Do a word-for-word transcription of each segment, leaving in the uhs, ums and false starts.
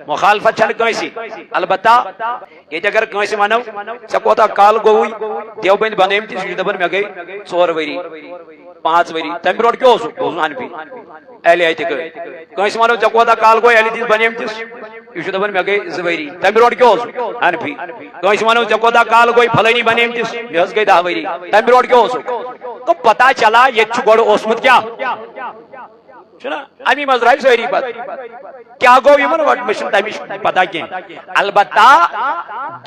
مخالفت چھنہٕ کٲنٛسہِ۔ البتہ ییٚتہِ اگر کٲنٛسہِ ونو، "ژےٚ کوتاہ کال گوٚوُے دیوبند بنٲومٕتِس؟" یہِ چھُ دپان، "مےٚ گٔے ژور ؤری، پانٛژھ ؤری۔" تمہِ برونٛٹھ کیٛاہ اوسُکھ؟ بہٕ اوسُس حنفی۔ اہلِ اعتقاد۔ کٲنٛسہِ ونو، "ژےٚ کوتاہ کال گوٚو اہلِ حدیث بنٲومٕتِس؟" یہِ چھُ دپان، "مےٚ گٔے زٕ ؤری۔" تمہِ برونٛٹھ کیٛاہ اوسُکھ؟ حنفی۔ کٲنٛسہِ ونو، "ژےٚ کوتاہ کال گوٚوُے فلٲنی بنٲومٕتِس؟" "مےٚ حظ گٔے دَہ ؤری۔" تمہِ برونٛٹھ کیٛاہ اوسُکھ؟ تو پتہ چلا، ییٚتہِ چھُ گۄڈٕ اوسمُت کیٛاہ؟ چھُنہ؟ امی منٛز درٛاے سٲری پتہٕ۔ کیٛاہ گوٚو یِمن؟ وۄٹ مےٚ چھُنہٕ تمِچ پتہ کینٛہہ۔ البتہ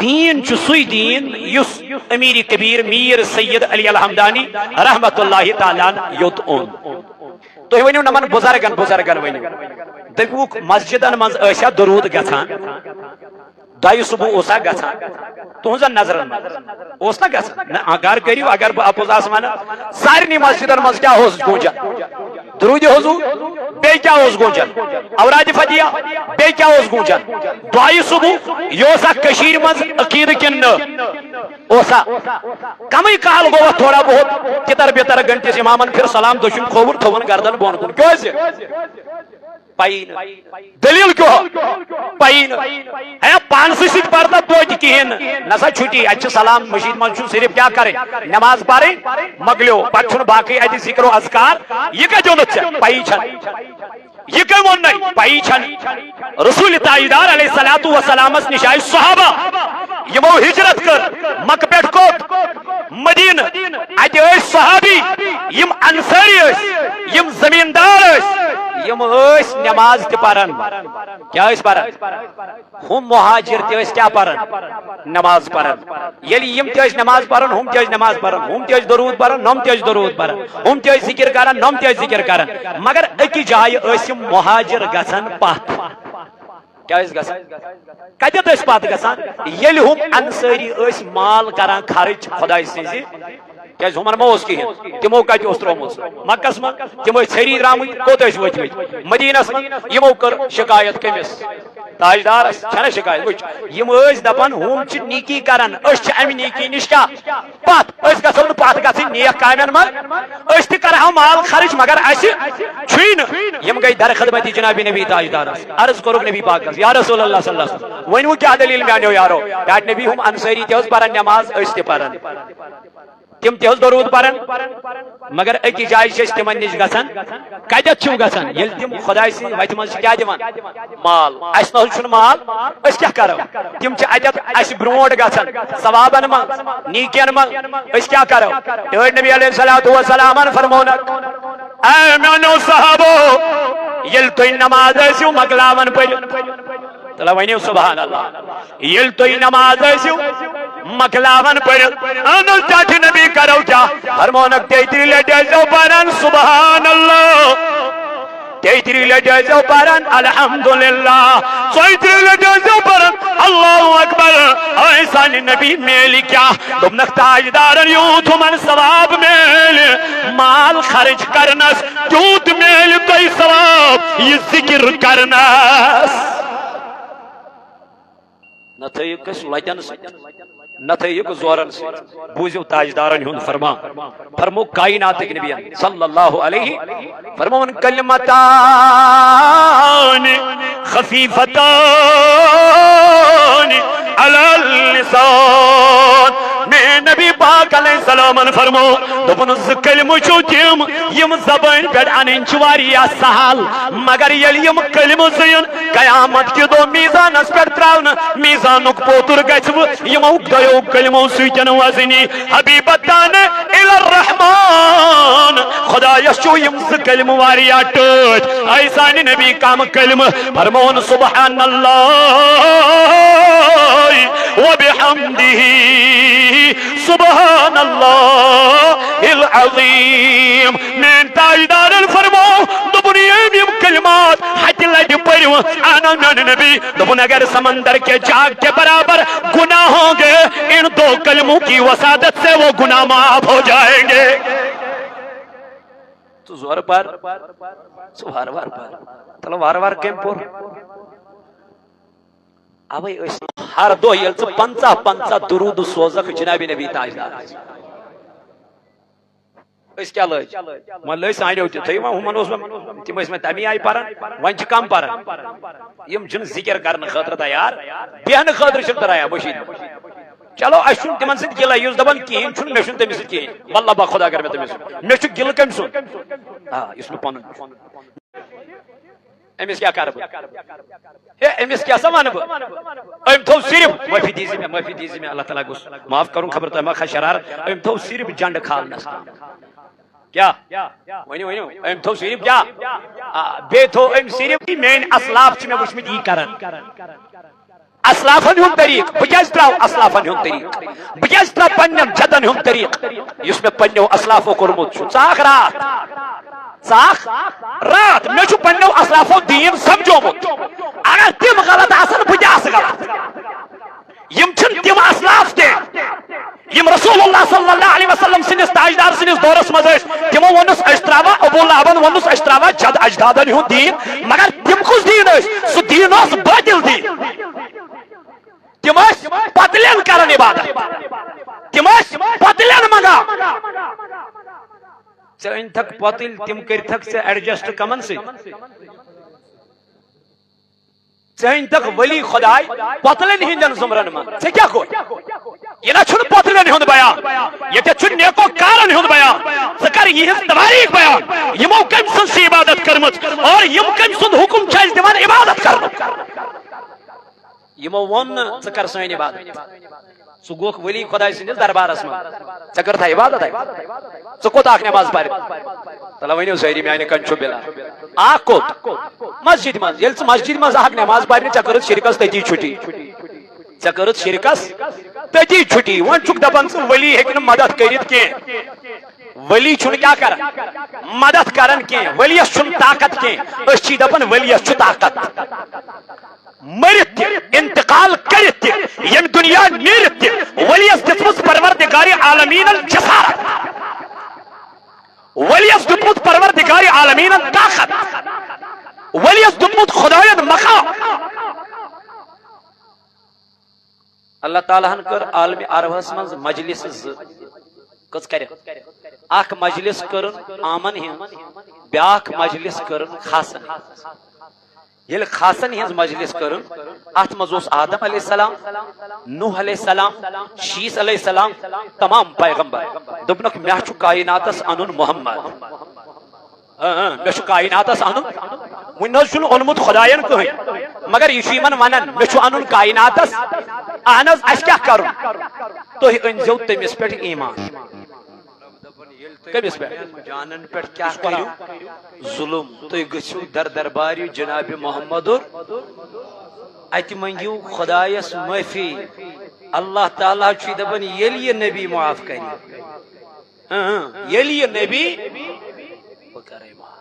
دیٖن چھُ سُے دیٖن یُس امیر کبیر میر سید علی الحمدانی رحمت اللہ تعالیٰ ہن یوٚت اوٚن۔ تُہۍ ؤنِو نمن بُزرگن، بُزرگن ؤنِو۔ دٔپِوُکھ، مسجدن منٛز ٲسیا درود گژھان؟ دۄیہِ صبح اوسا گژھان تُہنٛزن نظرن منٛز؟ اوس نا گژھان؟ نہ، اگر کٔرِو، اگر بہٕ اپُز آسہٕ ونان، سارنٕے مسجدن منٛز کیٛاہ اوس گوٗنجان؟ درود حضور۔ بیٚیہِ کیٛاہ اوس گوٗنجان؟ اوراد فتحیہ۔ بیٚیہِ کیٛاہ اوس گوٗنجان؟ دۄیہِ صبح۔ یہِ اوسا کٔشیٖرِ منٛز عقیدٕ کِنہٕ نہٕ؟ اوسا؟ کمٕے کال گوٚو اَتھ تھوڑا بہت تِتر بِتر گٔنٛڈِس، امامن پھِر سلام، دٔچھُن کھووُر، تھووُن گردن بۄن کُن۔ کیٛازِ؟ پَیی نہٕ۔ دٔلیٖل کیٛاہ؟ پَیی نہٕ۔ ہے، پانسٕے سۭتۍ پَرِ نہٕ توتہِ کِہیٖنۍ نہٕ۔ نہ سا چھُٹی، اَتہِ چھِ سلام، مٔشیٖد منٛز چھُ صرف کیٛاہ کَرٕنۍ؟ نٮ۪ماز پَرٕنۍ، مۄکلیو۔ پَتہٕ چھُنہٕ باقٕے اَتہِ ذِکر و اذکار۔ یہِ کَتہِ اوٚنُتھ ژےٚ؟ پَیی چھَنہٕ۔ یہِ کٔمۍ ووٚن نَے؟ پَیی چھَنہٕ۔ رسول تاجدار علیہ الصلوۃ والسلامس نِش آیہِ صحابہ، یِمو ہجرت کٔر مکہ پٮ۪ٹھ کوٚت؟ مدینہ۔ اتہِ ٲسۍ صحابی، یِم انصاری ٲسۍ، یِم زمیٖندار ٲسۍ، یِم ٲسۍ نماز تہِ پران۔ کیٛاہ ٲسۍ پران؟ ہُم مہاجر تہِ ٲسۍ کیٛاہ پران؟ نماز پران۔ ییٚلہِ یِم تہِ ٲسۍ نماز پران، ہُم تہِ ٲسۍ نماز پران، ہُم تہِ ٲسۍ درود پران، نۄم تہِ ٲسۍ درود پران، ہُم تہِ ٲسۍ ذکر کران، نۄم تہِ ٲسۍ ذکر کران، مگر أکِس جایہِ ٲسۍ یِم مہاجر گژھان پتھ۔ کیٛاہ ٲسۍ گژھان؟ کتٮ۪تھ ٲسۍ پتھ گژھان؟ ییٚلہِ ہُم انصٲری ٲسۍ مال کران خرٕچ خۄداے سٕنٛزِ، کیٛازِ ہُمن ما اوس کِہیٖنۍ؟ تِمو کتہِ اوس ترٛوومُت سُہ؟ مکس منٛز۔ تِم ٲسۍ ژھٔری درٛامٕتۍ، کوٚت ٲسۍ وٲتمٕتۍ؟ مدیٖنس منٛز۔ یِمو کٔر شکایت کٔمِس؟ تاجدارس۔ چھنا شکایت؟ وٕچھ، یِم ٲسۍ دپان، ہُم چھِ نیکی کران، أسۍ چھِ امہِ نیکی نِش کیٛاہ؟ پتھ۔ أسۍ گژھو نہٕ پتھ گژھٕنۍ نیک کامٮ۪ن منٛز۔ أسۍ تہِ کرہاو مال خرٕچ، مگر اسہِ چھُے نہٕ۔ یِم گٔے در خدمتی جناب نبی تاجدارس۔ عرض کوٚرُکھ نبی پاکس، "یا رسول اللہ صلی اللہ علیہ وسلم، ؤنِو کیٛاہ دٔلیٖل میٛانیو یارو؟" ٹاٹھ نبی، ہُم انصٲری تہِ حظ پران نٮ۪ماز، أسۍ تہِ پران۔ تِم تہِ حظ درود پران۔ مگر أکِس جایہِ چھِ أسۍ تِمن نِش گژھان۔ کتٮ۪تھ چھِو گژھان؟ ییٚلہِ تِم خۄداے سٕنٛزِ وتہِ منٛز چھِ کیٛاہ دِوان؟ مال۔ اسہِ نہ حظ چھُنہٕ مال، أسۍ کیٛاہ کرو؟ تِم چھِ اتٮ۪تھ اسہِ برونٛٹھ گژھان، ثوابن منٛز، نیکین منٛز۔ أسۍ کیٛاہ کرو؟ ٹٲٹھۍ نبی علیہ الصلوۃ والسلامن فرمونکھ، اے میانیو صحابو، ییٚلہِ تُہۍ نماز ٲسِو مۄکلاوان پٔرِتھ، تیٚلہِ ؤنِو سبحان اللہ۔ ییٚلہِ تُہۍ نماز ٲسِو مۄکلاوان پٔرِتھ، اہن حظ، ٹاٹھۍ نبی کرو کیٛاہ؟ فرمونکھ، تیٚترِ لٹہِ ٲسۍزیو پران سبحان اللہ، تیٚترِ لٹہِ ٲسۍزیو پران الحمدللہ، ژۄیترِ لٹہِ ٲسۍزیو پران اللہ اکبر۔ اے سانہِ نبی میلہِ کیٛاہ؟ دوٚپنکھ، تاجدارن یوٗت ہُمن ثواب میلہِ مال خرٕچ کرنس، تیوٗت میلہِ تۄہہِ ثواب یہِ ذِکر کرنس۔ نہ تھٲیِو کٲنٛسہِ لۄتٮ۪ن سۭتۍ، نہ تھٲیِو کٲنٛسہِ زورن سۭتۍ۔ بوٗزِو تاجدارن ہُنٛد فرمان۔ فرمو کائناتٕکۍ نبیَن صلی اللہ علیہ، فرمووُن، کلمتان خفیفتان علی اللسان۔ میٲنۍ نبی پاک علیہ السلامن فرمو، دوٚپُن، زٕ کلمہٕ چھِو تِم، یِم زبٲنۍ پٮ۪ٹھ انٕنۍ چھِ واریاہ سہل، مگر ییٚلہِ یِم کلمہٕ زٕ یِن، قیامت کہِ دۄہ میزانس پٮ۪ٹھ تراونہٕ، میزانُک پوتُر گژھِ وٕ یِمو دۄیو کلمو سۭتۍ وزنی۔ حبیبتان الی الرحمان، خدایس چھُ یِم زٕ کلمہٕ واریاہ ٹٲٹھۍ۔ اے سانہِ نبی کم کلمہٕ؟ فرمون سبحان اللہ و بحمدہ، سبحان اللہ العظیم۔ میٲنۍ تاجدارن فرمو، دوٚپُن، یِم یِم کلمات ہتہِ لٹہِ پٔرِو، اہن میانہِ نبی، دوٚپُن، اگر سمندر کے جھاگ کے برابر گناہ ہوں گے، ان دو کلموں کی وساطت سے وہ گناہ معاف ہو جائیں گے۔ ژٕ زورٕ پر، ژٕ وارٕ وارٕ پر۔ تلہٕ وارٕ وارٕ کٔمۍ پوٚر؟ اوے أسۍ ہر دۄہ ییٚلہِ ژٕ پنٛژاہ پنٛژاہ درود سوزکھ جناب نبی تاجدار، أسۍ کیٛاہ لٲج؟ وۄنۍ لٲج سانیو تہِ، تھٲیِو وۄنۍ، ہُمن اوس وۄنۍ، تِم ٲسۍ وۄنۍ تَمی آیہِ پَران، وۄنۍ چھِ کَم پَران۔ یِم چھِنہٕ ذِکِر کَرنہٕ خٲطرٕ تیار، بیٚہنہٕ خٲطرٕ چھِنہٕ تَیار مٔشیٖد۔ چلو، اَسہِ چھُنہٕ تِمن سۭتۍ گِلَے، یُس دَپان کِہیٖنۍ چھُنہٕ، مےٚ چھُنہٕ تٔمِس سۭتۍ کِہیٖنۍ، واللہ بخدا اگر مےٚ تٔمِس سۭتۍ، مےٚ چھُ گِلہٕ کٔمۍ سُنٛد؟ آ، یُس مےٚ پَنُن چھُ۔ أمِس کیٛاہ کَرٕ بہٕ؟ ہے، أمِس کیٛاہ سا وَنہٕ بہٕ؟ أمۍ تھوٚو صرف، معٲفی دیٖزِ مےٚ، معٲفی دیٖزِ مےٚ، اللہ تعالیٰ گوٚژھ معاف کَرُن، خبر تۄہہِ ما کھسہِ شرارت، أمۍ تھوٚو صرف جنڈٕ کھالنَس تام۔ کیٛاہ؟ ؤنِو، ؤنِو، أمۍ تھوٚو صرف کیٛاہ؟ آ، بیٚیہِ تھوٚو أمۍ صرف، میٛٲنۍ اسلاف چھِ مےٚ وٕچھمٕتۍ یی کَران۔ اسلافن ہُنٛد طریٖقہٕ، بہٕ کیٛازِ ترٛاوٕ اسلافن ہُنٛد طریٖقہٕ؟ بہٕ کیٛازِ ترٛاوٕ پننٮ۪ن جدن ہُنٛد طریٖقہٕ؟ یُس مےٚ پننیو اسلافو کوٚرمُت چھُ۔ ژاکھ راتھ، ژاکھ راتھ، مےٚ چھُ پننیو اسلافو دیٖن سمجھومُت۔ اگر تِم غلط آسن، بہٕ تہِ آسہٕ غلط۔ یِم چھِنہٕ تِم اسلاف تہِ، یِم رسول اللہ صلی اللہ علیہ وسلم سٕنٛدِس تاجدار سٕنٛدِس دورس منٛز ٲسۍ۔ تِمو ووٚنُس، أسۍ ترٛاوو، ابو لہبن ووٚنُس، أسۍ ترٛاوو جد اجدادن ہُنٛد دیٖن۔ مگر تِم کُس دیٖن ٲسۍ؟ سُہ دیٖن اوس باطل دیٖن۔ تِم ٲسۍ پۄتلٮ۪ن کران عبادت۔ تِم ٲسۍ پۄتلٮ۪ن منٛگان۔ ژےٚ أنۍ تھکھ پۄتٕلۍ، تِم کٔرۍ تھکھ ژےٚ adjust کمن سۭتۍ؟ ژےٚ أنۍ تھکھ ولی خداے پۄتلٮ۪ن ہٕنٛدٮ۪ن زُمرن منٛز۔ ژےٚ کیٛاہ گوٚو؟ یہِ نہ چھُنہٕ پۄتلٮ۪ن ہُنٛد بیان، ییٚتٮ۪تھ چھُ نیکو کارن ہُنٛد بیان۔ ژٕ کر یِہنٛز توٲریٖخ بیان، یِمو کٔمۍ سٕنٛز چھِ عبادت کٔرمٕژ اور یِم کٔمۍ سُنٛد حُکم چھِ اَسہِ دِوان عبادت کرنُک۔ یِمو ووٚن نہٕ، "ژٕ کر سٲنۍ عبادت۔" ژٕ گوکھ ولی خداے سٕنٛدِس دربارس منٛز، ژےٚ کٔرتھا عبادت اَتہِ؟ ژٕ کوٚت آکھ نماز پرِ؟ تلہ ؤنِو سٲری، میانہِ کنہِ چھُ بِلال۔ آکھ کوٚت؟ مسجد منٛز۔ ییٚلہِ ژٕ مسجد منٛز آکھ نماز پرنہِ، ژےٚ کٔرٕتھ شرکس تٔتی چھُٹی۔ ژےٚ کٔرٕتھ شرکس تٔتی چھُٹی۔ وۄنۍ چھُکھ دپان، ژٕ ولی ہیٚکہِ نہٕ مدد کٔرِتھ کینٛہہ۔ ولی چھُنہٕ کیٛاہ کران؟ مدد کران کینٛہہ۔ ولیس چھُنہٕ طاقت کینٛہہ۔ أسۍ چھِ دپان، ولیس چھُ طاقت۔ مٔرِتھ تہِ، انتقال کٔرِتھ تہِ، ییٚمہِ دُنیا نیٖرِتھ تہِ، ؤلیَس دِژمٕژ پروردگار عالمیٖنَن جسارت، ؤلیَس دیُتمُت پروردگار عالمیٖنَن طاقت، ؤلیَس دیُتمُت خدایَن مقام۔ اللہ تعالیٰ ہن کٔر عالمِ ارواحس منٛز مجلس زٕ۔ کٔژ کَرٮ۪کھ؟ اکھ مجلس کٔرٕن عامن ہٕنٛز، بیٛاکھ مجلس کٔرٕن خاصن ہٕنٛز۔ ییٚلہِ خاصن ہٕنٛز مجلس کٔرٕن، اتھ منٛز اوس آدم علیہ السلام، نوح علیہ السلام، شیث علیہ السلام، تمام پیغمبر۔ دوٚپنکھ، مےٚ چھُ کائناتس انُن محمد۔ اۭں، اۭں، مےٚ چھُ کائناتس انُن۔ وُنہِ نہ حظ چھُنہٕ اوٚنمُت خداین کٕہٕنۍ، مگر یہِ چھُ یِمن ونان، مےٚ چھُ انُن کائناتس۔ اہن حظ، اسہِ کیٛاہ کرُن؟ تُہۍ أنۍزیو تٔمِس پٮ۪ٹھ ایمان۔ کٔمِس پٮ۪ٹھ؟ جانن پٮ۪ٹھ کیٛاہ کٔرِو؟ ظُلُم۔ تُہۍ گٔژھِو در دربارِ جناب محمدُر، اتہِ منٛگِو خدایس معٲفی۔ اللہ تعالیٰ چھُ دپان، ییٚلہِ یہِ نبی معاف کرِ، اۭں، ییٚلہِ یہِ نبی، بہٕ کرے معاف۔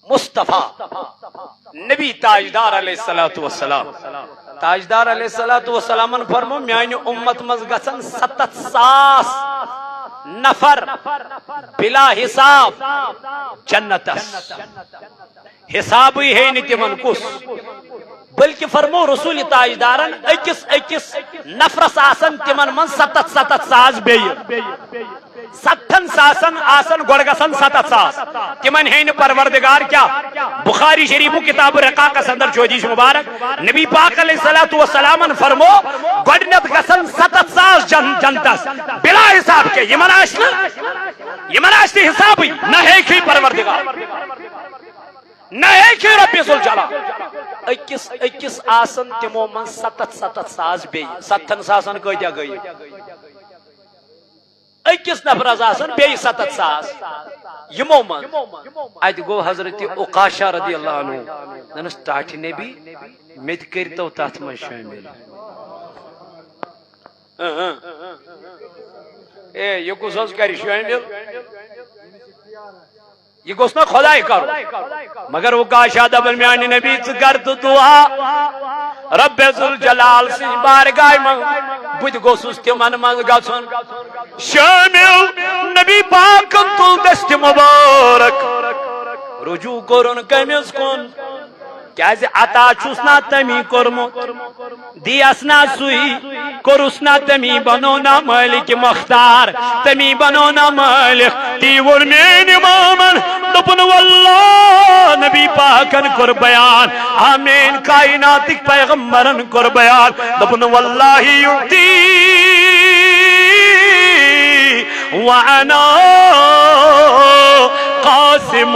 مصطفیٰ، نبی تاجدار علیہ الصلوۃ والسلام۔ تاجدار علیہ الصلوۃ والسلامن فرمو، میانہِ اُمت منٛز گژھن ستتھ ساس نفر بلا حساب جنتس۔ حسابٕے ہے نہٕ تِمن کُس۔ بلکہِ فرمو رسول تاجدارن، أکِس أکِس نفرس آسن تِمن منٛز ستتھ ستتھ ساس بیٚیہِ۔ ستتھن ساسن آسن گۄڈٕ گژھن ستتھ ساس۔ تِمن ہیٚیہِ نہٕ پروردگار کیٛاہ؟ بخاری شریفُک کتاب رقاقس اندر چھُ حدیث مبارک، نبی پاک علیہ الصلوۃ والسلامن فرمو، گۄڈٕنیتھ گژھن ستتھ ساس جن-، جنتس بلا حساب۔ کیٛاہ یِمن آسہِ نہٕ، یِمن آسہِ نہٕ حسابٕے، نہ ہیٚکہِ پروردگار۔ نہ ہیٚکہِ رۄپیہِ ذوالجلال۔ أکِس أکِس آسن تِمو منٛز ستتھ ستتھ ساس بیٚیہِ۔ ستتھن ساسن کۭتیاہ گٔیہِ؟ أکِس نفرس آسن بیٚیہِ ستتھ ساس۔ یِمو منٛز اتہِ گوٚو حضرت عکاشہ رضی اللہ عنہ۔ دوٚپنس، ٹاٹھہِ نبی، مےٚ تہِ کٔرۍتو تتھ منٛز شٲمِل۔ اۭں، اۭں۔ اے، یہِ کُس حظ کرِ شٲمِل؟ یہِ گوٚژھ نا خۄداے کرُن۔ مگر عکاشہ دپان، میانہِ نبی، ژٕ کر تہٕ دُعا۔ رۄبِ ذوالجلال سٕنٛزِ بارگاہہِ منٛز بہٕ تہِ گوٚژھُس تِمن منٛز گژھُن۔ شٲمِل۔ نبی پاکن تُل دستِ مبارک، رجوع کوٚرُن کٔمِس کُن؟ کیازِ عطا چھُس نا تٔمی کوٚرمُت، دیس نا سُے، کوٚرُس نا تٔمی، بنو نا مٲلِک مختار، تٔمی بنو نا مٲلِک۔ تی ووٚن میٲنۍ امامن، دوٚپُن، واللہ نبی پاکن کوٚر بیان، آ میٲنۍ کائناتٕکۍ پیغمبرن کوٚر بیان، دوٚپُن، واللہ یعطی وانا قاسم۔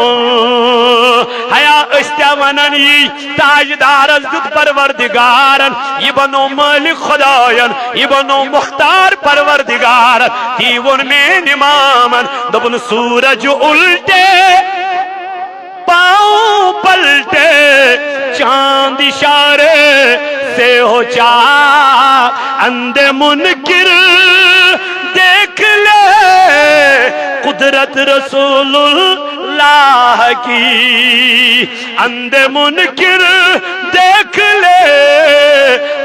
ہیا، أسۍ تہِ ونان یی، تاجدارس دیُت پروردگارن، یہِ بنو مٲلِک خداین، یہِ بنو مختار پروردگارن۔ تی ووٚن میٲنۍ امامن، دوٚپُن، سورج الٹے پاؤں پلٹے، چاند اشارے سے ہو چار، اندھے منکر دیکھ لے قدرت رسول اللہ کی، اندھے منکر دیکھ لے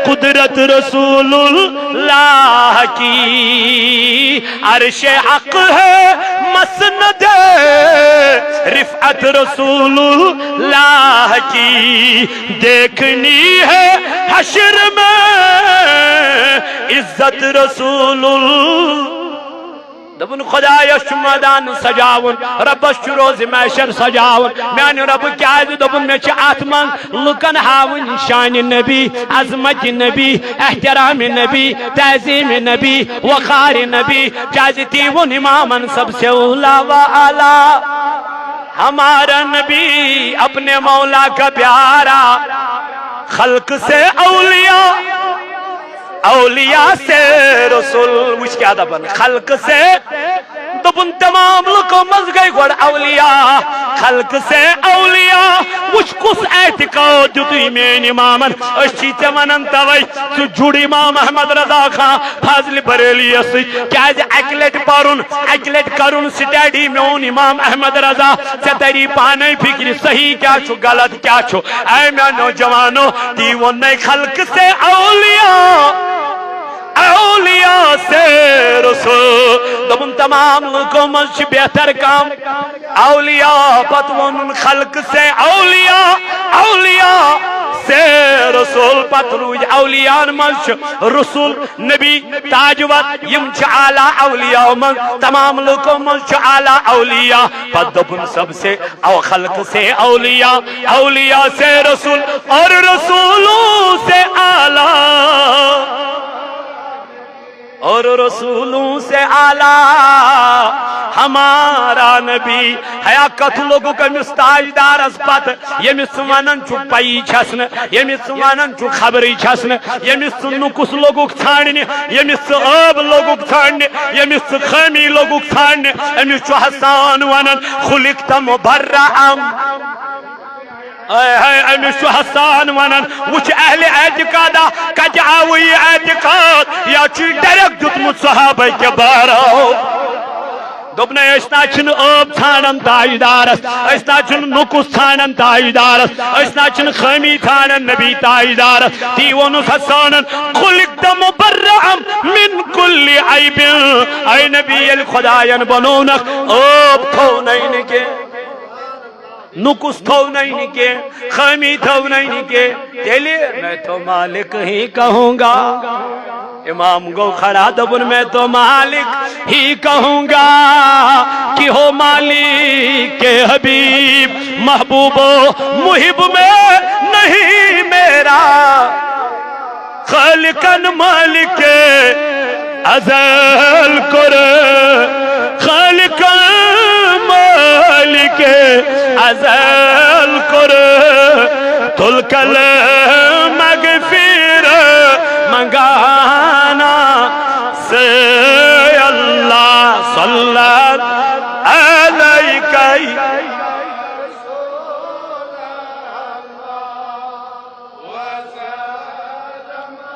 قدرت رسول اللہ کی۔ عرش حق ہے مسند رفعت رسول اللہ کی، دیکھنی ہے حشر میں عزت رسول اللہ۔ دوٚپُن، خدایس چھُ مٲدان سجاوُن، رۄبس چھُ روزِ محشر سجاوُن۔ میانہِ رۄبہٕ کیازِ؟ دوٚپُن، مےٚ چھِ اتھ منٛز لُکن ہاوٕنۍ شانِ نبی، عظمت نبی، احترام نبی، تعظیم نبی، وقار نبی۔ کیازِ تی ووٚن امامن، سب سے اولا و اعلیٰ ہمارا نبی اپنے مولا کا پیارا، خلق سے اولیاء، اولیاء سے رسول۔ وٕچھ کیٛاہ دپان، خلق سے، دوٚپُن، تمام لُکو منٛز گٔے گۄڈٕ اولیاء، خلق سے اولیاء۔ وٕچھ کُس اعتقاد دیُتُے میٲنۍ امامن۔ أسۍ چھی ژےٚ ونان توے، ژٕ جُڑ امام احمد رضا خان فاضل بریلی یس سۭتۍ۔ کیازِ اکہِ لٹہِ پرُن، اکہِ لٹہِ کرُن study میون امام احمد رضا، ژےٚ تری پانے فکرِ صحیح کیٛاہ چھُ، غلط کیٛاہ چھُ۔ اے میانیو جوانو، تی ووٚن نے، خلق سے اولیاء، اولیاء سے رسول۔ دوٚپُن، تمام لُکو منٛز چھِ بہتر کم؟ اولیاء۔ پتہٕ ووٚنُن، خلق سے اولیاء، اولیاء سے رسول۔ پتہٕ روٗدۍ اولیاءن منٛز چھِ رسول، نبی، تاجور، یِم چھِ اعلیٰ اولیاء منٛز، تمام لُکو منٛز چھُ اعلیٰ اولیاء۔ پتہٕ دوٚپُن، سب سے او خلق سے اولیاء، اولیاء سے رسول، اور رسولوں سے اعلیٰ، اور رسولوں سے اعلیٰ ہمارا نبی۔ ہیا، کتھ لوٚگُکھ أمِس تاجدارس پتہٕ، ییٚمِس ژٕ ونان چھُکھ پَیی چھَس نہٕ، ییٚمِس ژٕ ونان چھُکھ خبرٕے چھَس نہٕ، ییٚمِس ژٕ نُکُس لوٚگُکھ ژھانڈنہِ، ییٚمِس ژٕ عٲب لوٚگُکھ ژھانڈنہِ، ییٚمِس ژٕ خٲمی لوٚگُکھ ژھانڈنہِ، أمِس چھُ حسان ونان، خلقت مبرأً۔ اے ہے، أمِس چھُ حسان ونان، وٕچھ اہلِ اعتقادا، کتہِ آوٕ یہِ اعتقاد؟ یا چھُ یہِ direct دیُتمُت صحابہ کہِ بارو۔ دوٚپنَے، أسۍ نہ چھِنہٕ عٲب ژھانڈان تاجدارس، أسۍ نہ چھِنہٕ نُکُس ژھانڈان تاجدارس، أسۍ نہ چھِنہٕ خٲمی ژھانڈان نبی تاجدارس۔ تی ووٚنُس حسانن، خلقت مبرأً من کل عیب۔ اے نبی، ییٚلہِ خداین بنوونکھ، عٲب تھوونَے نہٕ کینٛہہ، نُکُس تھوونَے نہٕ کینٛہہ، خٲمی تھوونَے نہٕ کینٛہہ، تیٚلہِ میں تو مالک ہی کہوں گا۔ امام گوٚو کھڑا، دوٚپُن، میں تو مالک ہی کہوں گا کہ ہو مالک کے حبیب، محبوب و محب میں نہیں میرا۔ خالقن مالک ازل کوٚر، خالقن مالک ازل کوٚر، تُل کلہٕ مغفرت منگانا سے اللہ صلی علیک۔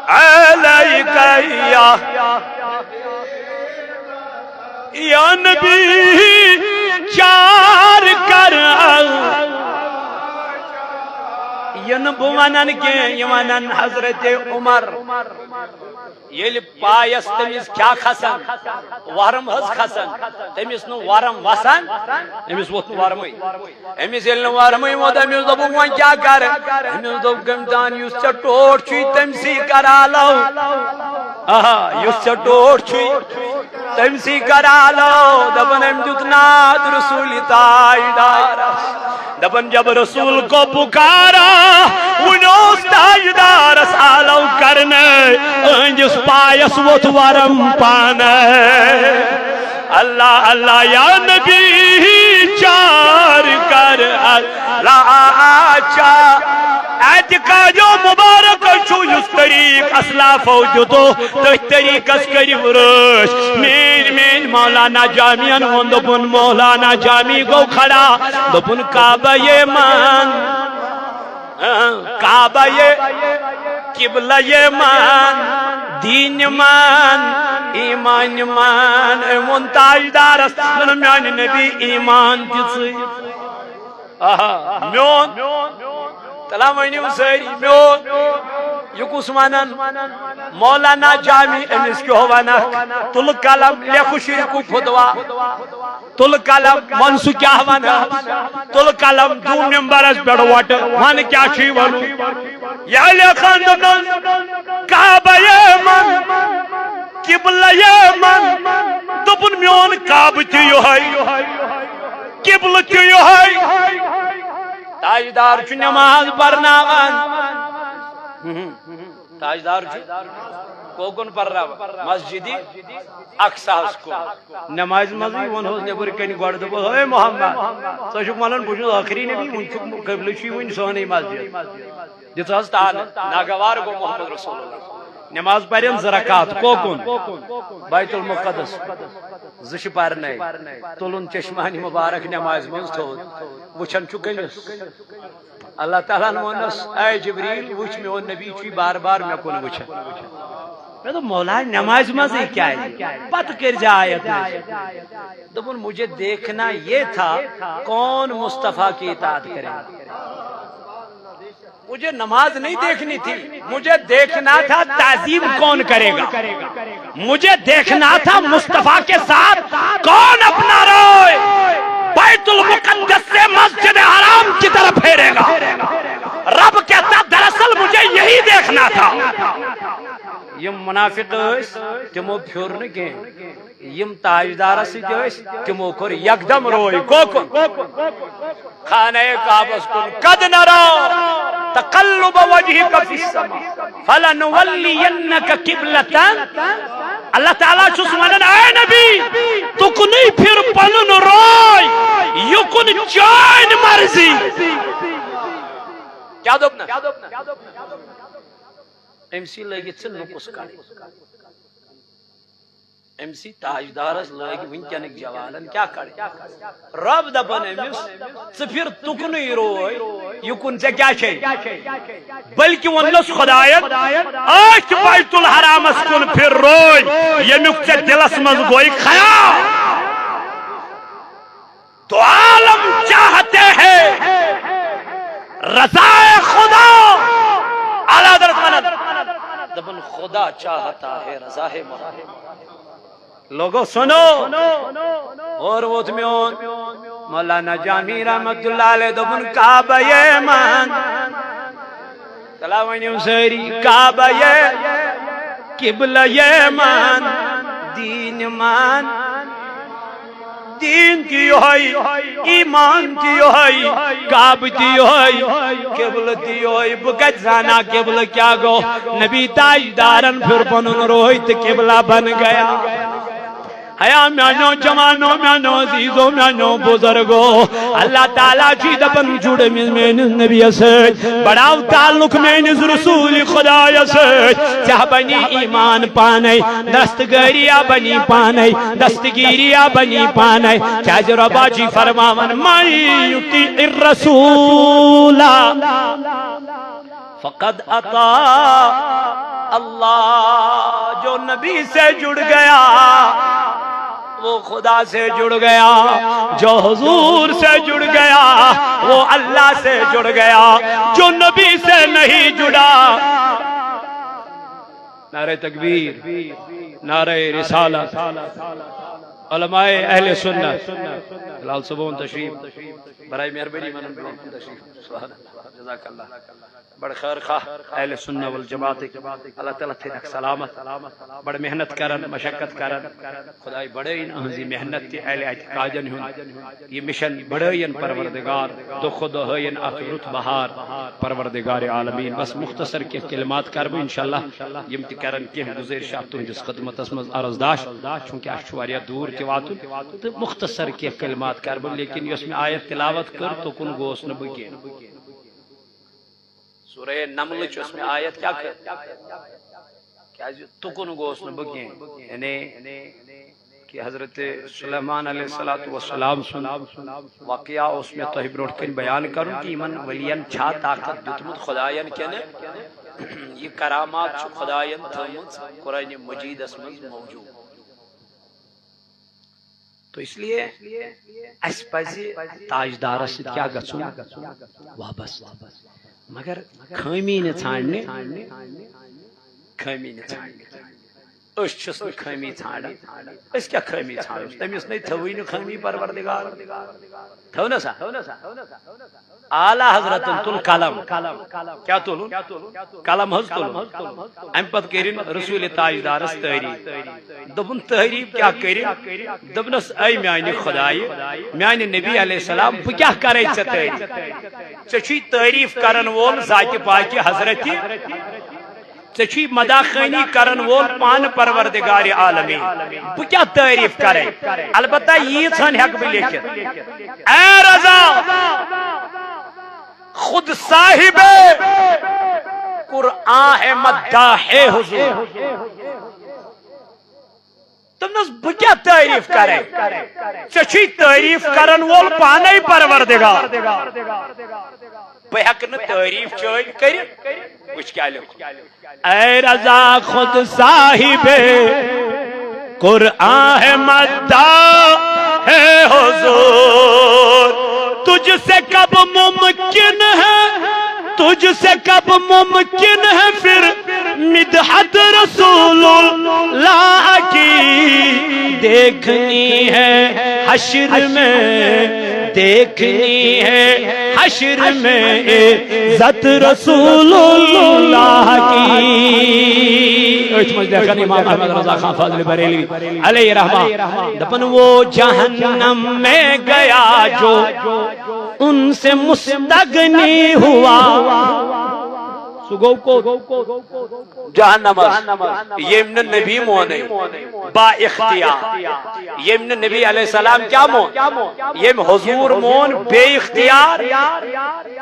علیک یا، یا نبی، چار کر۔ یہِ نہٕ بہٕ ونان کینٛہہ، یہِ ونان حضرت عمر۔ ییٚلہِ پایس تٔمِس کیٛاہ کھسان، ورم حظ کھسان، تٔمِس نہٕ ورم وسان، أمِس ووٚتھ نہٕ ورمٕے۔ أمِس ییٚلہِ نہٕ ورمٕے ووٚتھ، أمِس دوٚپُکھ، "وۄنۍ کیٛاہ کرٕ؟" أمِس دوٚپ، "کٔمۍ تام یُس ژےٚ ٹوٹھ چھُے، تٔمۍ سٕے کرالو۔" آہا، یُس ژےٚ ٹوٹھ چھُے، تٔمۍ سٕے کرالو۔ دَپان، أمۍ دیُت ناد رسول تاجدارس۔ دَپان، جب رسول کو پکارا، وُنہِ اوس تاجدارس آلو کرنے، أہنٛدِس پایس ووٚتھ ورم پانے۔ اللہ اللہ یا نبی، چار کر اللہ چا۔ اعتقاد مبارک چھُ، یُس طریق اسلافو دیُتو، تٔتھۍ طریقس کٔرِو رٲچھ۔ میٲنۍ، میٲنۍ مولانا جامیَن ووٚن، دوٚپُن، مولانا جامی گوٚو کھڑا، دوٚپُن، کعبہ یے مان، کعبہ یے، قبلہ یے مان، دین مان، ایمان مان۔ أمۍ ووٚن تاجدارس، دوٚپُن، میانہِ نبی، ایمان دِژٕے۔ آہا، میون۔ تلا ؤنِو سٲری، میون۔ یہِ کُس ونان؟ مولانا جامی، أمِس کیٛاہ ونکھ؟ تُل قلم، لیکھُ شرکُک فتوا۔ تُل قلم، وَن سُہ کیٛاہ ونان؟ تُل قلم، دُو ممبرس پٮ۪ٹھ وۄٹہٕ، ون کیٛاہ چھُے ونُن؟ یا لیکھان دوٚپنس، کعبہ یے من، قبلہ یے من، دوٚپُن، میون کعبہ تہِ یِہوٚے، قبلہ تہِ یِہوٚے۔ تاجدار چھُ نماز پرناوان۔ تاجدار چھُ کوکُن پرناوان؟ مسجدِ اقصاہس کُن۔ نمازِ منٛزٕے ووٚنہوس نیٚبرٕ کنہِ گۄڈٕ، دوٚپُس، "ہے محمد، ژٕ چھُکھ ونان بہٕ چھُس ٲخری نبی، وُنہِ چھُکھ قبلہٕ چھُے وُنہِ سٲنٕے مسجد۔" دِژہس تانہٕ، ناگوار گوٚو محمد رسول اللہ۔ نماز پرن زٕ رکعت، کوکُن؟ بیت المقدس۔ زٕ چھِ پرنے۔ تُلُن چشمانِ مبارک نمازِ منٛز تھوٚد۔ وٕچھان چھُ کٔمِس؟ اللہ تعالیٰ ہن ووٚننس، "اے جبریل، وٕچھ، میون نبی چھُے بار بار مےٚ کُن وٕچھان۔" مےٚ دوٚپ، "مولا، نمازِ منٛزٕے کیٛازِ؟ پتہٕ کٔرۍ زِ آیت نازل۔" دوٚپُن، "مجھے دیکھنا یہ تھا، کون مصطفیٰ کی اطاعت کرے گا۔" مجھے نماز نہیں دیکھنی تھی، مجھے دیکھنا تھا تعظیم کون کرے گا، مجھے دیکھنا تھا مصطفیٰ کے ساتھ کون اپنا روئے بیت المقدس سے مسجد حرام کی طرف پھیرے گا۔ رب کہتا، دراصل مجھے یہی دیکھنا تھا۔ یِم منافق ٲسۍ، تِمو پھیوٚر نہٕ کینٛہہ۔ یِم تاجدارس سۭتۍ ٲسۍ، تِمو کوٚر یکدم روے۔ کوکُن؟ خانہ کعبس کُن۔ قد نرا تقلب وجهك في السماء فلنولينك قبلة۔ اللہ تعالیٰ چھُس ونان، اے نبی، تُکنُے پھِر پنُن روے، یُکُن چٲنۍ مرضی۔ کیٛاہ دوٚپنس؟ أمۍ سٕے لٲگِتھ ژٕ نُکُس کڑٕنۍ۔ أمۍ سٕے تاجدارس لٲگۍ وٕنکیٚنٕکۍ جوانن کیٛاہ کڑٕنۍ۔ رب دپان أمِس، "ژٕ پھِر تُکنُے روے، یہِ کُن ژےٚ کیٛاہ چھے؟" بلکہِ ووٚننس خداین، "أتھۍ بیت الحرامس کُن پھِر روے، ییٚمیُک ژےٚ دِلس منٛز گوٚے خیال۔" دو عالم چاہتے ہیں رضا خدا۔ اعلیٰ حضرت ونان، دپان، خدا چاہتا ہے رضا محمد۔ لوگو سنو، اور ووت میون مولانا جامی رحمت اللہ علیہ، دپان، کعبہ یے مان۔ تلا ؤنِو سٲری، کعبہ یے، قبلہ یے مان، دین مان۔ دین تہِ یِہوٚے، ایمان تہِ یِہوٚے، کعبہٕ تہِ یِہوٚے، قبلہٕ تہِ یِہوٚے۔ بہٕ کتہِ زانہٕ قبلہٕ کیٛاہ گوٚو؟ نبی تاجدارن پھِر پنُن روے تہٕ قبلہ بن گیا۔ ہیا میانیو جوانو، میانیو عزیزو، میانیو بزرگو، اللہ تعالیٰ چھُ دپان، جُڑ أمِس میٲنِس نبیَس سۭتۍ، بڑاو تعلق میٲنِس رسول خدایَس سۭتۍ۔ ژےٚ بنی ایمان پانے، دستگٲری بنی پانے، دستگیری بنی پانے۔ کیازِ ربا چھُ فرماوان، من یطیع الرسول فقد اطاع اللہ، جو نبی سے جڑ گیا، وہ خدا سے جڑ گیا، جو حضور سے جڑ گیا، وہ اللہ سے جڑ گیا، جو نبی سے نہیں جڑا۔ نعرہ تکبیر، نعرہ رسالت، علماء اہل سنت۔ بلال صبون تشریف، برائے مہربانی منن برونٛہہ کُن تشریف۔ سبحان اللہ، جزاک اللہ۔ بڑ خیر خواہ اہل سنہ والجماعت، اللہ تعالیٰ تھٲینَکھ سلامت۔ بڑ محنت کران، مشقت کران، خداے بڑٲیِن اہنٛز یہِ محنت تہِ، اہل اعتقادن ہُنٛد یہِ مشن بڑٲیِن پروردگار، دۄہ کھۄتہٕ دۄہ ہٲیِن اکھ رُت بہار پروردگار عالمین۔ بس مختصر کینٛہہ کلمات کرٕ بہٕ انشاءاللہ، یِم تہِ کرن کینٛہہ گُزٲرِش اَتھ تُہنٛدِس خدمتس منٛز عرض داش، چونکہ اَسہِ چھُ واریاہ دوٗر تہِ واتُن، تہٕ مختصر کینٛہہ کلمات کرٕ بہٕ، لیکن یۄس مےٚ آیت تلاوت کٔر، تُکُن گوس نہٕ بہٕ کینٛہہ۔ سورہ نملٕچ یۄس مےٚ آیت کیٛاہ کٔر؟ کیٛازِ تُکُن گوس نہٕ بہٕ کینٛہہ۔ یعنی کہ حضرت سلیمان علیہ الصلوۃ والسلام سُنٛد واقعہ اوس مےٚ تۄہہِ برونٛٹھ کَنہِ بیان کَرُن کہ یِمن ؤلین چھا طاقت دیُتمُت خدایَن کِنہٕ یہِ کرامات چھُ خدایَن تھٲومٕژ قرآن مجیدس منٛز موجود۔ تو اس لیے اَسہِ پَزِ تاجدارس سۭتۍ کیٛاہ گژھُن؟ وابستہٕ۔ مگر خٲمی نہٕ ژھانٛڈنہِ، خٲمی نہٕ ژھانٛڈنہِ۔ أسۍ چھِس نہٕ خٲمی ژھانٛڈان۔ أسۍ کیٛاہ خٲمی ژھانٛڈو؟ تٔمِس نے تھٲوٕے نہٕ خٲمی پروردگار۔ تھٲو نا سا؟ اعلیٰ حضرتن تُل قلم۔ کیٛاہ تُلُن؟ قلم حظ تُلُن۔ اَمہِ پتہٕ کٔرِن رسول تاجدارس تعریف۔ دوٚپُن، تعریف کیٛاہ کٔرِن؟ دوٚپنس، اے میانہِ خدایہِ، میانہِ نبی علیہ السلام، بہٕ کیٛاہ کرے ژےٚ تعریف؟ ژےٚ چھُے تعریف کرن وول ذاتِ پاکہِ حضرتِ، ژےٚ چھُے مداخٲنی کرن وول پانہٕ پروردگار عالمین۔ بہٕ کیٛاہ تعریف کرے؟ البتہ ییٖژ ہن ہٮ۪کہٕ بہٕ لیکھِتھ۔ اے رضا، خود صاحب قرآن ہے مداح حضور۔ دوٚپنس، بہٕ کیٛاہ تعریف کرے؟ ژےٚ چھُے تعریف کرن وول پانے پروردگار۔ بہٕ ہٮ۪کہٕ نہٕ تعریف چٲنۍ کٔرِتھ۔ وٕچھ کیٛاہ لیوٚکھ۔ اے رضا خود صاحب قرآن ہے مداح ہے حضور، تجھ سے کب ممکن ہے، تجھ سے کب ممکن ہے پھر مدحت رسول اللہ کی؟ دیکھنی ہے حشر میں، دیکھنی ہے حشر میں عزت رسول اللہ کی۔ أتھۍ منٛز لیکھان امام احمد رضا خان فاضل بریلوی علیہ رحمہ، دپان، وہ جہنم میں گیا جو ان سے مستغنی ہوا۔ سُہ گوٚو کوٚت؟ جہنمس۔ ییٚمۍ نہٕ نبی مونٕے با اختیار، ییٚمۍ نہٕ نبی علیہ السلام کیٛاہ مون؟ ییٚمۍ حضور مون بے اختیار،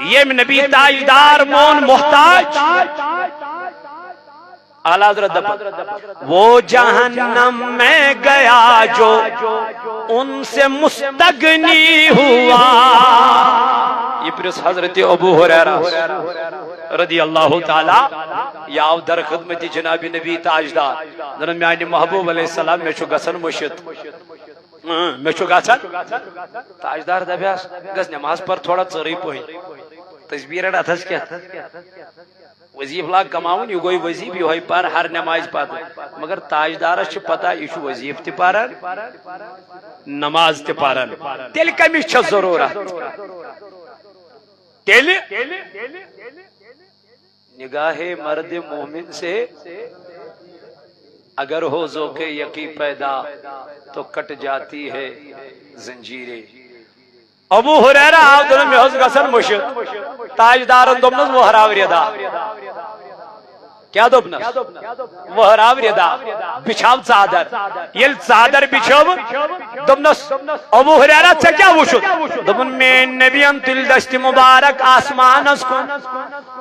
ییٚمۍ نبی تاجدار مون محتاج۔ اعلیٰ حضرت دپان، وہ جہنم میں گیا جو ان سے مستغنی ہوا۔ یہ پرس حضرت ابو ہریرہ رضی اللہ تعالیٰ، یہ آو در خدمت جناب نبی تاجدار۔ دپان، میانہِ محبوب علیہ السلام، مےٚ چھُ گژھان مٔشِتھ۔ اۭں، مےٚ چھُ گژھان۔ تاجدار دپیس، گژھ نماز پر تھوڑا ژٔرٕے پہن۔ تسبیح رٹ اتھس کیٛاہ؟ وظیفہٕ لاگ کماوُن، یہِ گوٚو وظیفہٕ یِہوٚے پر ہر نمازِ پتہٕ۔ مگر تاجدارس چھِ پتہ، یہِ چھُ وظیفہٕ تہِ پران، نماز تہِ پران۔ تیٚلہِ کٔمِس چھےٚ ضروٗرت؟ تیٚلہِ نگاہ مرد مومن سے اگر ہو ذوق یقین پیدا تو کٹ جاتی ہے زنجیریں۔ ابو ہریرہ آو، دوٚپُن، مےٚ اوس گژھان مٔشِتھ۔ تاجدارن دوٚپنس، وہراو ردا۔ کیٛاہ دوٚپنس؟ وہراو ردا، بچھاو ژادر۔ ییٚلہِ ژادر بچھٲوٕن، دوٚپنس، ابو ہریرہ، ژےٚ کیٛاہ وُچھُتھ؟ دوٚپُن، میٲنۍ نبین تُلۍ دستِ مبارک آسمانس کُن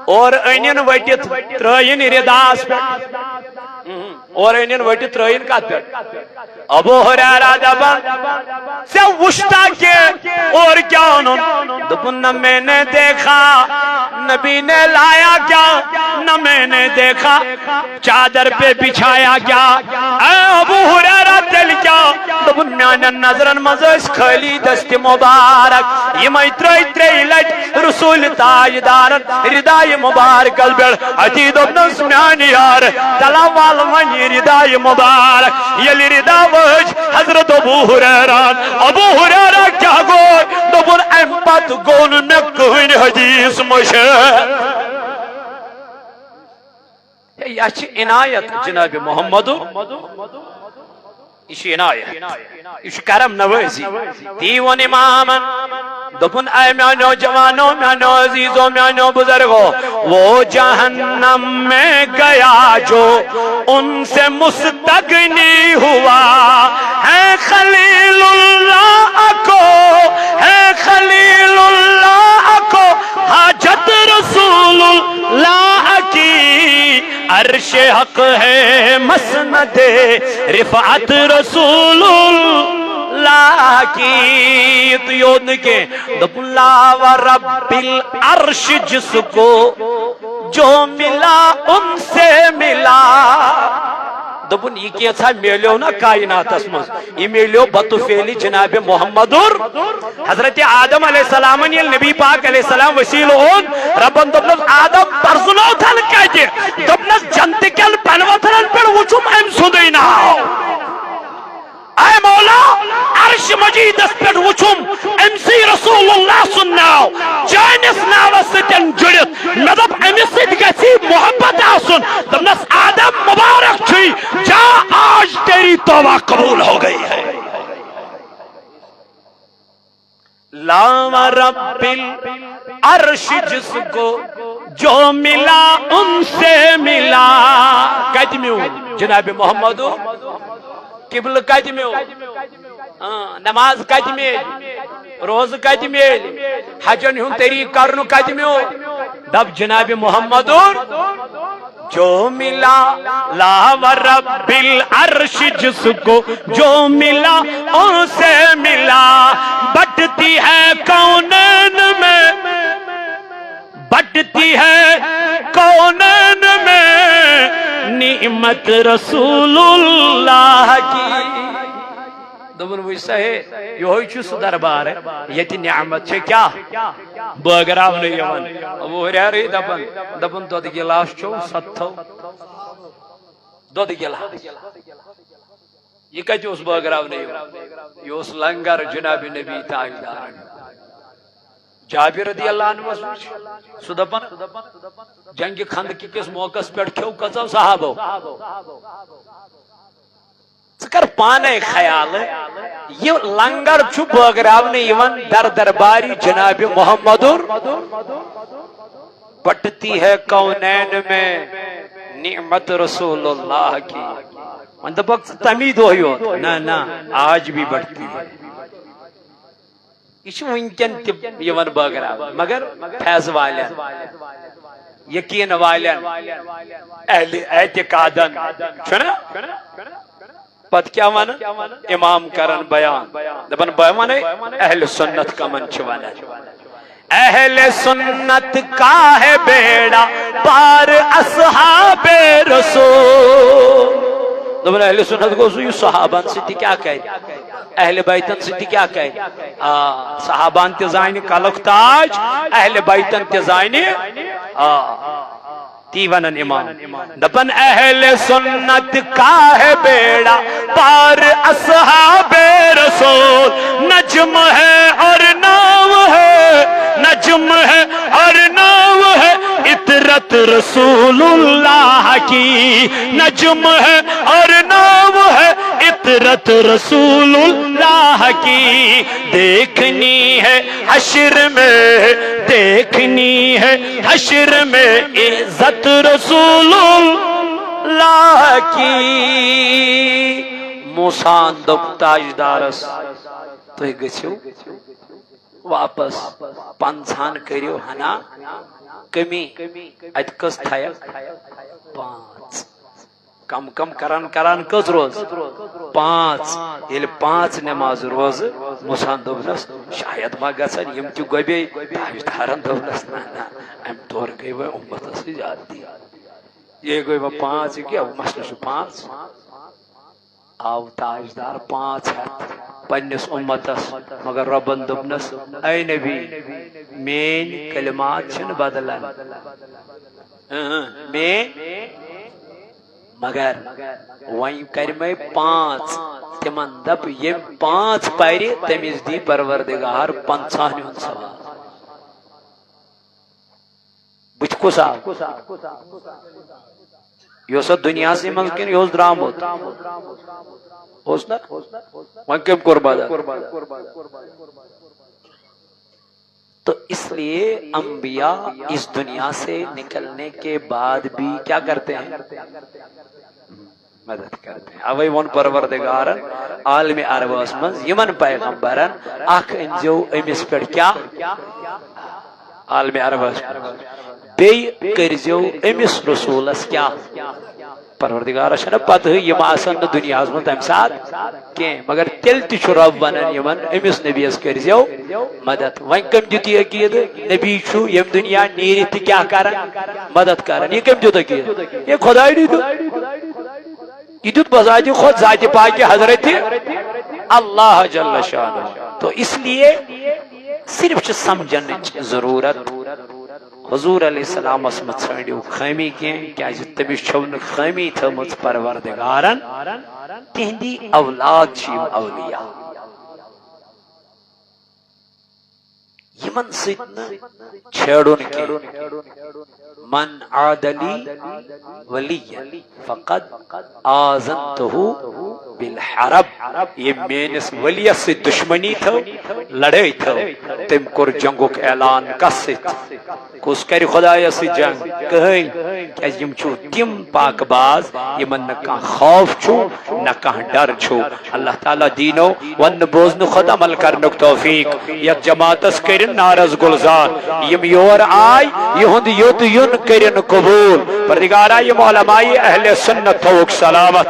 اور أنِن ؤٹِتھ ترٲیِن رداہس پٮ۪ٹھ۔ اور أنِن ؤٹِتھ ترٲیِن کتھ پٮ۪ٹھ؟ ابو ہریرہ دپان، ژےٚ وُچھتا کینٛہہ؟ اور کیٛاہ اوٚنُن؟ دوٚپُن، نہ میں نے دیکھا، نبی نے لایا کیا، نہ میں نے دیکھا، چادر پہ بچھایا کیا؟ اے ابو ہریرہ، تیٚلہِ کیٛاہ؟ دوٚپُن، میانٮ۪ن نظرن منٛز ٲسۍ خٲلی دستِ مبارک، یِمے ترٛیٚیہِ ترٛیٚیہِ لٹہِ رسول تاجدارن ردایہِ مبارکس پٮ۪ٹھ اتی دوٚپنس، میانہِ یار، تلا وال وۄنۍ ردایہِ مبارک۔ ییٚلہِ ردا وٲج حضرت ابو ہریران، ابو ہریرہ کیٛاہ گوٚو؟ دوٚپُن، امہِ پتہٕ گوٚو نہٕ مےٚ کٕہٕنۍ حدیث مٔشِتھ۔ ہے، یہِ چھِ عنایت جناب محمد۔ یہِ چھِ عنایت، یہِ چھِ کرم نوازی۔ تی ووٚن امامن، دوٚپُن، اے میانیو جوانو، میانیو عزیزو، میانیو بزرگو، وہ جہنم میں گیا جو ان سے مستغنی ہوا، ہے خلیل اللہ کو، ہے خلیل اللہ کو حاجت رسول اللہ کی، عرش حق ہے مسند رفعت رسول اللہ کی۔ تہٕ یوت نہٕ کینٛہہ، دوٚپُن، لا و رب العرش جس کو جو ملا ان سے ملا۔ دوٚپُن، یہِ کینٛژھا میلیو نا کائناتس منٛز، یہِ میلیو بطفیل جناب محمد۔ حضرت آدم علیہ السلامن ییٚلہِ نبی پاک علیہ السلام وسیلہٕ اوٚن، ربن دوٚپنس، آدم پرزنوتھن کتہِ؟ دوٚپنس، جنتہٕ کٮ۪ن بنوتھرن پٮ۪ٹھ وُچھُم أمۍ سُنٛدُے ناو۔ اے مولا، عرش مجیدس پٮ۪ٹھ وُچھُم أمۍ سٕے رسول اللہ سُنٛد ناو چٲنِس ناوس سۭتۍ جُڑِتھ۔ مےٚ دوٚپ، أمِس سۭتۍ گژھِ محبت آسُن۔ دوٚپنس، آدم مبارک چھُے، جا، آج تیری توبہ قبول ہو گئی ہے۔ لا و رب العرش جس کو جو ملا ان سے ملا۔ کتہِ میوٗل جناب محمد؟ قبلہٕ کتہِ میوٗل؟ ہاں، نماز کتہِ میلہِ؟ روزٕ کتہِ میلہِ؟ حجن ہُنٛد طریٖقہٕ کرنُک کتہِ میوٗل؟ دپ جناب محمد۔ جو ملا، لا و رب العرش جس کو جو ملا، ان سے ملا۔ بٹتی ہے کونین میں، بٹتی ہے کونین میں نعمت رسول اللہ کی۔ دوٚپُن، وٕچھ سا ہے، یِہوٚے چھُ سُہ دربار، ییٚتہِ نعمت چھِ کیٛاہ؟ بٲگراونہٕ یِوان۔ ابو ہریرہ دپان، دپان، دۄدٕ گِلاس چھو ستتھو، دۄدٕ گِلاس۔ یہِ کتہِ اوس بٲگراونہٕ یِوان؟ یہِ اوس لنگر جناب نبی تاجدارن۔ جابر رضی اللہ عنہ وٕچھ، سُہ دپان، جنگِ خندق کِس موقعس پٮ۪ٹھ کھیوٚو کٔژو صحابو؟ ژٕ کر پانے خیال، یہِ لنگر چھُ بٲگراونہٕ یِوان در درباری جناب محمد۔ بٹتی ہے کونین میں نعمت رسول اللہ کی۔ وۄنۍ دپکھ ژٕ تمی دۄہ یوت؟ نہ، نہ، آج بھی بٹتی ہے۔ یہِ چھُ وٕنکٮ۪ن تہِ یِوان بٲگراونہٕ، مگر فیض والٮ۪ن، یقین والٮ۪ن، اہل اعتقادن، چھُنہ؟ پتہٕ کیٛاہ ونان؟ امام کران بیان، دپان، بہٕ ونے اہل سنت کمن چھِ ونان۔ اہل سنت کا ہے بیڑا پار اصحاب رسول۔ دپان، اہل سنت گوٚو سُہ یُس صحابن سۭتۍ تہِ کیٛاہ کرِ، اہل بیتن سۭتۍ تہِ کیٛاہ کرِ۔ آ، صحابن تہِ زانہِ کلُک تاج، اہل بیتن تہِ زانہِ۔ آ، تی ونان امام۔ دپان، اہل سنت کا ہے بیڑا پار اصحاب رسول، نجم ہے اور ناو ہے، نجم ہے اور ناو ہے عترت رسول اللہ کی، نجم ہے اور ناو ہے عترت رسول اللہ کی۔ دیکھنی ہے حشر میں، دیکھنی ہے حشر میں عزت رسول اللہ کی۔ موسیٰ ہن دوٚپ تاجدارس، تُہۍ گٔژھِو واپس، پنژہن کٔرِو ہنا کمی، اتہِ کٔژ تھایکھ؟ پانٛژھ۔ کم کم کران کران کٔژ روزٕ؟ پانٛژھ۔ ییٚلہِ پانٛژھ نماز روزٕ مُسان دوٚپنس، شاید ما گژھن یِم تہِ گۄبے؟ تاجدارن دوٚپنس، نہ نہ، امہِ تورٕ گٔے وۄنۍ اُمتس سۭتۍ زیادتی۔ یے گٔے وۄنۍ پانٛژھ، یہِ کیٛاہ مسلہٕ چھُ پانٛژھ؟ آو تاجدار پانٛژھ ہتھ پننِس اُمتس، مگر رۄبن دوٚپنس، اے نبی، میٲنۍ کلمات چھِنہٕ بدلان۔ اۭں، میٲنۍ، مگر وۄنۍ کرِ مےٚ پانٛژھ، تِمن دپ، ییٚمۍ پانٛژھ پرِ، تٔمِس دی پروردگار پنٛژاہن ہُنٛد ثواب۔ بہٕ تہِ کُس آو؟ یہِ اوسا دُنیاہسٕے منٛز کِنہٕ یہِ اوس درٛامُت؟ اوس نا؟ وۄنۍ کٔمۍ کوٚر مدد؟ تو اس لیے انبیاء اس دنیا سے نکلنے کے بعد بھی کیا کرتے ہیں؟ مدد کرتے ہیں۔ اوے ووٚن پروردگارن عالم عربس منٛز یِمن پیغمبرن، اکھ أنزیو أمِس پٮ۪ٹھ کیٛاہ؟ عالم عربس منٛز۔ بیٚیہِ کٔرزیو أمِس رسولس کیٛاہ؟ پروردگارس چھنہٕ پتہٕے، یِم آسن نہٕ دُنیاہس منٛز تمہِ ساتہٕ کینٛہہ، مگر تیٚلہِ تہِ چھُ رب ونان یِمن، أمِس نبیس کٔرزیو مدد۔ وۄنۍ کٔمۍ دیُت یہِ عقیدٕ؟ نبی چھُ ییٚمہِ دُنیا نیٖرِتھ تہِ کیٛاہ کران؟ مدد کران۔ یہِ کٔمۍ دیُت عقیدٕ؟ یہِ خۄداے دیُت۔ یہِ دیُت بذاتِ خود ذاتِ پاکہِ حضرت اللہ جل شانہ۔ تو اس لیے صرف چھِ سمجھنٕچ ضروٗرت۔ حضور علیہ السلامس مہ ژھٲنٛڈِو خٲمی کینٛہہ، کیازِ تٔمِس چھو نہٕ خٲمی تھٲومٕژ پروردگارن۔ تِہنٛدی اولاد چھِ یِم اولیاء۔ یِمن سۭتۍ نہٕ چھیڑُن کینٛہہ۔ من عاد لی ولیا فقد آذنتہ بالحرب۔ ییٚمۍ میٲنِس ؤلیَس سۭتۍ دُشمنی تھٲو، لڑٲے تھٲو، تٔمۍ کوٚر جنگُک اعلان۔ کس سۭتۍ؟ کُس کرِ خدایس سۭتۍ جنگ؟ کٕہٕنۍ۔ کیازِ یِم چھِو تِم پاک باز یِمن نہٕ کانٛہہ خوف چھُ، نہ کانٛہہ ڈر چھُ۔ اللہ تعالیٰ دیٖنو وننہٕ بوزنہٕ کھۄتہٕ عمل کرنُک توفیق۔ یتھ جماعتس کٔرِن نارس گلزار۔ یِم یور آے، یِہُنٛد یوٚت یُن کٔرِن قبول۔ پروردگارا، یِم علماء اہل سنت تھووُکھ سلامت۔